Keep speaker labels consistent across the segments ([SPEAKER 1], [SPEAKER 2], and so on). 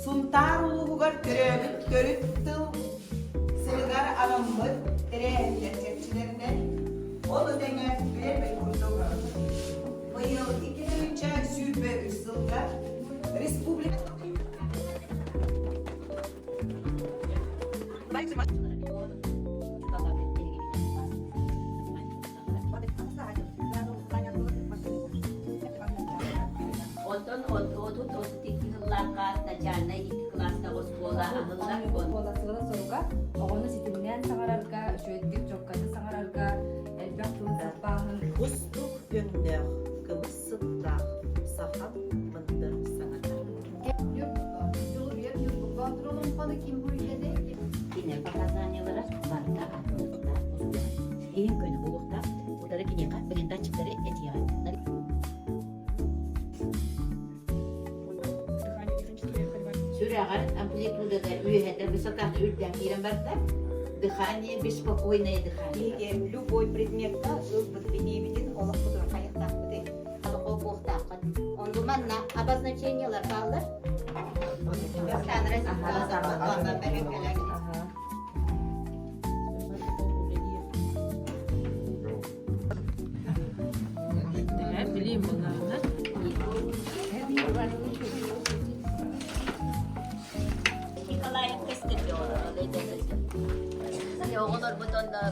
[SPEAKER 1] Сунтаар улууһугар төрөөбүт төрүт тыл сылыгар анаммыт тэрээһиннэр чэрчилэринэн, ону тэҥэ билэрбит курдук, быйыл 2023 сылга республика
[SPEAKER 2] Онтон 30-32 сыллаахха начальнай икки кылаастаах оскуола аһыллар.
[SPEAKER 3] Оскуола сыала-соруга оҕону ситимнээн саҥарарга, үчүгэйдик чоккайдык саҥарарга, элбэх тылы саппааһын.
[SPEAKER 4] Кустук өҥнөөх, кымыс сыттаах, сахам мындыр саҥата.
[SPEAKER 2] Кинилэр показаниелара барыта атыллыктаах Иһин көнө буолуохтаах, утары киниэхэ передатчиктары этиэҕэ. Сүрэҕэр амплитудата үөһэтэ высотаны үрдээн киирэн барда. Дыхание беспокойное дыхание.
[SPEAKER 1] Биһиги любой предметка ылбыт билиибитин олохпутугар хайыахтаахпытый?
[SPEAKER 2] Холбуохтааххын. Онду манна обозначениелар бааллар. Николаев көстөргө олорор оҕолорбут онно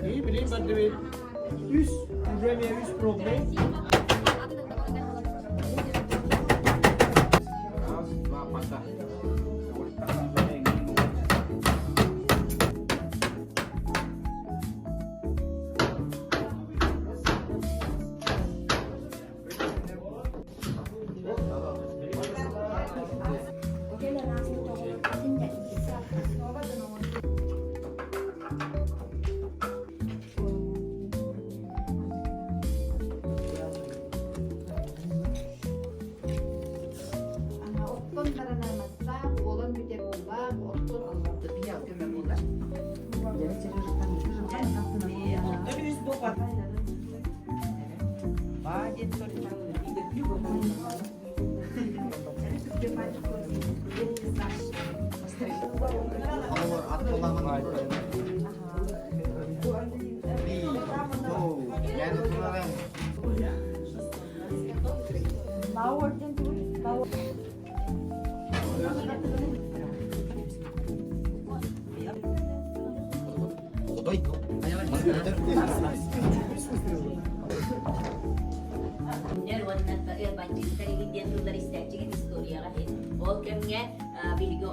[SPEAKER 5] İyi bileyim ben de bir üç, уже üç problem. Раз, два, пока.
[SPEAKER 3] Оттон баранармастаах, уолан бүтэр буолбаах, оттон
[SPEAKER 2] Күннэр уонна бандьыыттар игин диэн тыллар истээччигит историяҕа иһин. Ол кэмҥэ биһиги